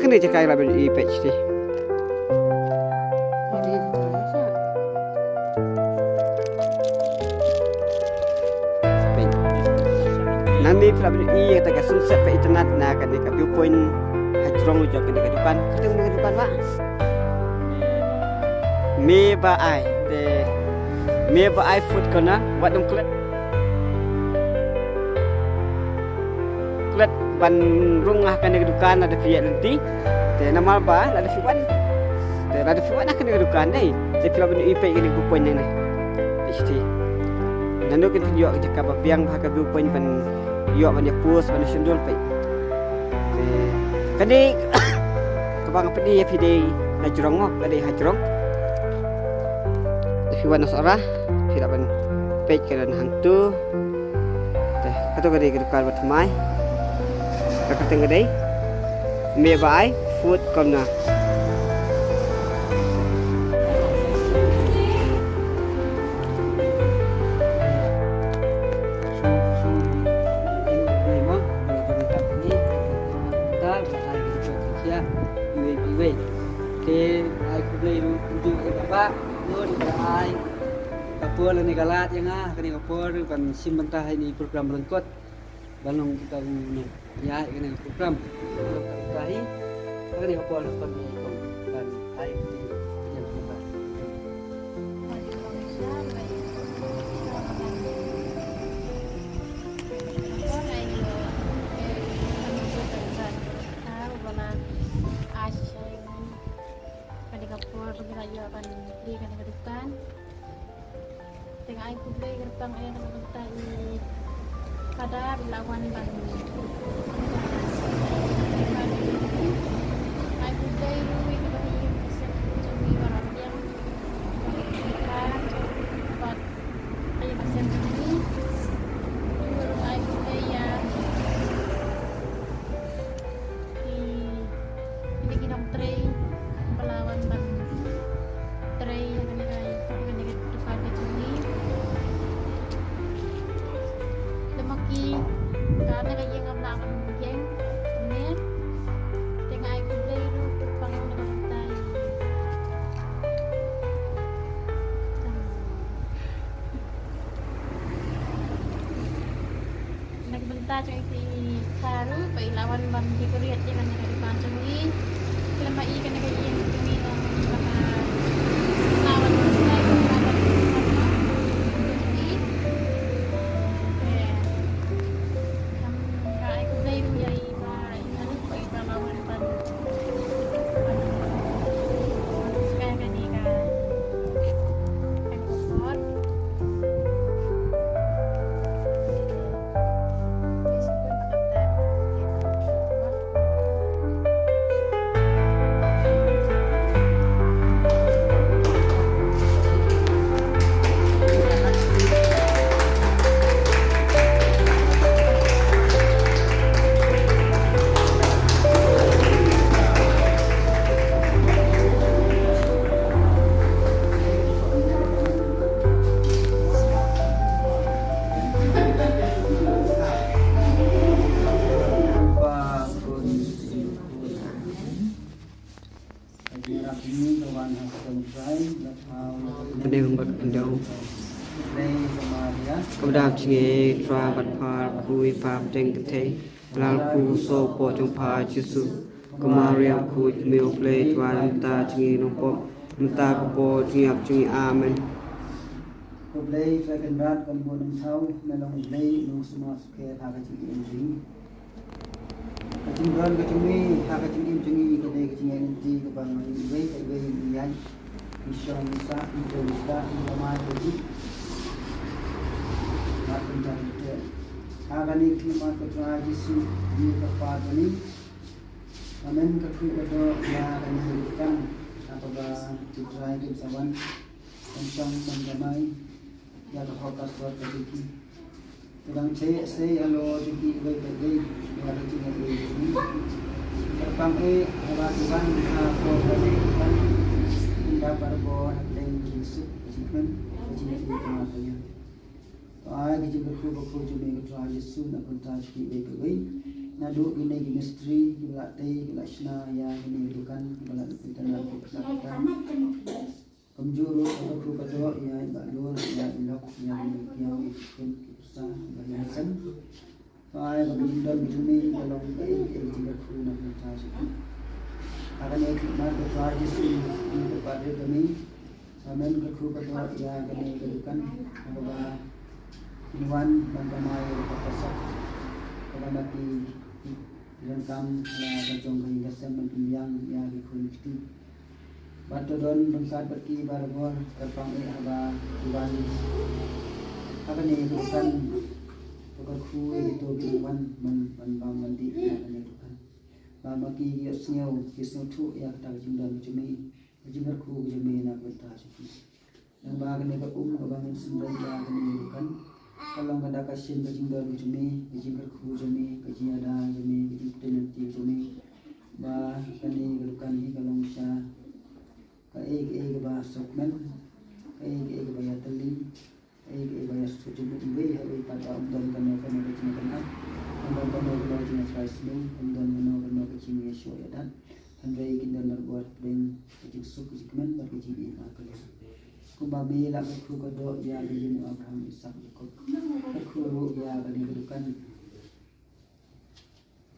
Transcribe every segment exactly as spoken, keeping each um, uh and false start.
Kane jaka la ban ïohi peit shatei. Nangne phi la ban ïohi ïa kata ka sunset ba itynnad na kane ka viewpoint ha jrong jong kane ka dukan. Kata ka dukan ba Me Ba Ai te Me Ba Ai Food Corner, wat nym klet. Klet ban rung ha kane ka dukan lada phi ïaid lynti. Te namar ba lada phi wan, te lada phi wan ha kane ka dukan dei, te phi lah ban ïohi peit kane ka viewpoint nangne. Peit shatei. Naduh kane phin ïoh ka jaka ba biang bha ka viewpoint ban ïoh ban ïa post ban ïa shon dul peit. Te kane kaba nga pyni ïa phi dei ha jrong mo, ka dei ha jrong. Te phi wan na Sohra, phi lah ban peit ka don hangto. Te kato ka dei ka dukan ba thymmai. Ka kyrteng ka dei Me Ba Ai Food Corner. Te ai khublei ruh ïa i Bah Bah, ïa i Bah Ai. Ka por lane ka lad ïa nga ha kane ka por ban shim bynta ha kane ka program lyngkot. Ban long ïa u nongïaid kane ka program. Ka hi ha kane ka por lyngkot ïa i kong ban ai ïa i Bah. Kane ka por ba ngi la ïoh ban plie kane ka dukan. Te nga ai khublei kyrpang eh na ka bynta i Father ba la wan ban. Ai khublei ruh ïa kaba ïa ka seng jong ngi baroh liang. Bad ïa ka seng jong ngi. Ruh ai khublei ïa ki, kine ki nongtrei ba la wan ban trei ha kane ka, ha kane ka dukan ka jong ngi. Lem ma ki, kane ka ïing kam lah ban ïeng ne. Te nga ai khublei ruh kyrpang na ka bynta i Na ka bynta jong i Tharu ba i la wan ban decorate ïa kane ka dukan jong i. Lem ma i kane ka ïing jong i, na ka bynta la wan ban slai ka bynta jong i. Te, em, nga ai khublei ruh ïa i ba i Tharu ba i la wan ban Pdeng bad pyndew. Kaba dap jingïeit, Trai bad Pha, Khun Kpa bteng kynthei. Lal Kpu, soh poh jong pha Jisu. Ko Maria, Khuid Kmie U Blei, duwai namar jong ngi nongpop, mynta ka por jingïap jong ngi. Amen. Ko Blei Trai Kynrad, ko Nongbuh Nongthaw, me long U Blei u nongsumar sukher ha ka jingim jong ngi. Ka jingdon ka jong me ha ka jingim jong ngi ka dei ka jingïaid lynti kaba ngi iwei pa iwei ngi ïaid. Ngi shong ngi sah, ngi kren ngi sah, ngi ïamai ka jingïaid. Bad kumta ngi teh. Ha kane ka khlieh mat ka Trai Jisu, ngi ka Kpa jong ngi. Amen. Ka khlieh ka doh ïa kane ka dukan. Haba ki trai kim sa wan ban shong ban ïamai ïa ka hok ka sor ka jong ki. Te dang seh seh ïa halor jong ki iwei pa iwei ïa ka jingïaid lynti. Kyrpang eh haba ki wan ha ka por ka jong ki ban ïa ka por ha pdeng jingsuk ka jingkmen ka jingïaid lynti. Ai ka jingkyrkhu bakhuid jong me ko Trai Jisu na ka bynta jong ki iwei pa iwei. Ruh kine ki mistri kiba la tei, kiba la shna ïa kine ki dukan, kiba la pynthikna ki pisa ki tam. Kumjuh ruh ka kyrkhu ka doh ïa i Bah Lur, ïa i lok, ïa kine ki kiaw, ki khun, ki pisa, ïa ki sem. Pynban ba ka jingdon ka jong me ka long kaei kaei ka jingkyrkhu na ka bynta jong ki. Ha kane ka khlieh mat, ko Trai Jisu, ngi kyrpad ïa kane. Ba men kyrkhu ka doh ïa kane ka dukan, ha kaba kin wan ban kamai ïa ka pisa, kaba ma ki ki donkam ha la ka jong ka ïing ka sem ban pynbiang ïa ki khun ki kti. Bad to don ryngkat bad ki barabor, kyrpang eh haba ki wan ha kane ka dukan, to kyrkhu ïa kito ki nongwan ban, ban bam ban dih ha kane ka dukan. Ba ma ki ki ïohsngew, ki sngewthuh ïa kata ka jingdon ka jong me, ka jingkyrkhu ka jong me na ka bynta jong ki. Nangba kane ka um kaba ngin synreit ïa kane ka dukan, ka long ka dak ka shin ka jingdon ka jong me, ka jingkyrkhu jong me, ka jingïada jong me, ka jingpynlong jong me. Ba kane ka dukan hi ka long sha kaei kaei kaba sngewkmen, kaei kaei kaba ïatylli, kaei kaei ba ïasuk jingmut iwei ha iwei pat, ba ym don kano kano ka jingkynad, ym don kano kano ka jingïatrai sniew, ym don kano kano ka jingïashoh ïadat. Hynrei kin don marwei pdeng ka jingsuk, ka jingkmen bad ka jingïeit ha ka Khrist. Kumba me la kyrkhu ka doh ïa ka ïing u Abraham, Isaak, Jakob, kyrkhu ruh ïa kane ka dukan.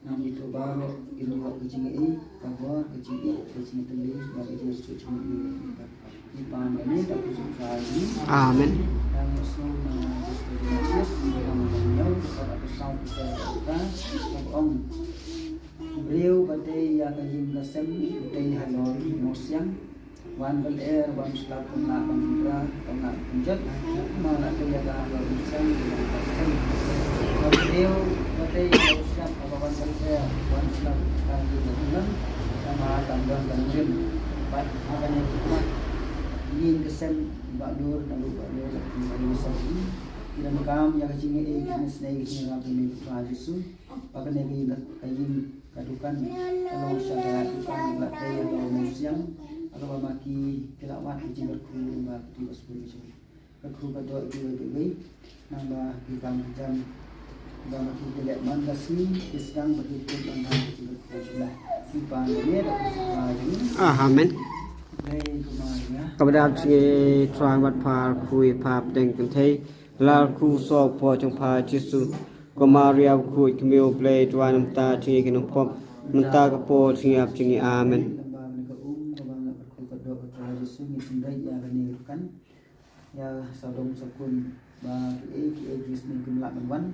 Nang ito baroh kin ïoh ka jingïeit, ka bor, ka jingïeit, ka jingïatylli bad ka jingsuk jingmut. Amen. U briew ba tei ïa ka ïing ka sem u tei halor u mawsiang. Wan bad lyer, wan slap, wan lah ban pynbra, wan lah ban pynjot. Ma la tei ïa ka halor u mawsiang, ïa ka sem. U briew ba tei ïa u shyiap haba wan bad lyer, wan slap, ka ïing ka sem. Ka ma tam don ban rim. Bad haba ne ka ïing ka sem, Bah Lur, na Bah Lur, na Bah Lur sa ki. Ki donkam ïa ka jingïeit, ka jingisynei, ka jingïarap, ka jingïarap, Jisu. Ba kane ka ïing ka, ka ïing ka dukan ka long sha ka dukan ba tei ïa ka mawsiang, ha kaba ma ki ki la wad ka jingkyrkhu ba ka dei ba sbun ka jong ka kyrkhu ka doh ïa kiwei kiwei. Nangba ki kam ki jam ba ma ki ki leh man ka sngi, ki sdang ba ki kut man ka jingkyrkhu ka jong ka. Ki pan ka ne da ka sdang ka jong ka. Amen. Dei kumne ïa. Kaba dap sngi Trai wat phar khui phap deng kynthei. Lal kyrkhu soh pho jong pha Jisu. Ko Maria bakhuid kmie u Blei, to ai na bynta jong ngi ki nongpop, mynta ka por jingïap jong ngi. Amen. Ïa sawdong sawkun ba kiei kiei ki sneng kim lah ban wan.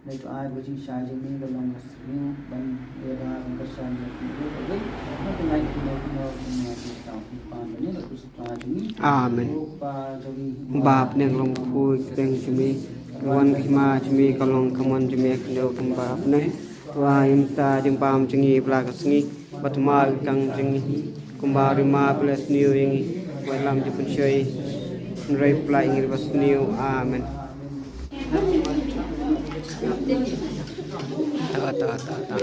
Dei to ai ba jingshai jong ngi ka long ka sniew ban ïada ban kyrshan ïa ki briew ka wei. Ba ki ngai kino kino ki ngai ki tau ki pan ba ngi la ku Amen. Bap neng long khuid kyrteng jong me, ka wan ka hima jong me, ka long ka mon jong me, ka dei kumba ha bneng. To ai ïa mynta jingbam jong ngi ïa la ka sngi, bad tymmen ïa ka kyrteng jong ngi, kumba ri ma pynleh sniew ïa ngi, wat lam jingpynshoi, hynrei pynleh ïa ngi riewspah sniew. Amen. Ta ta ta ta.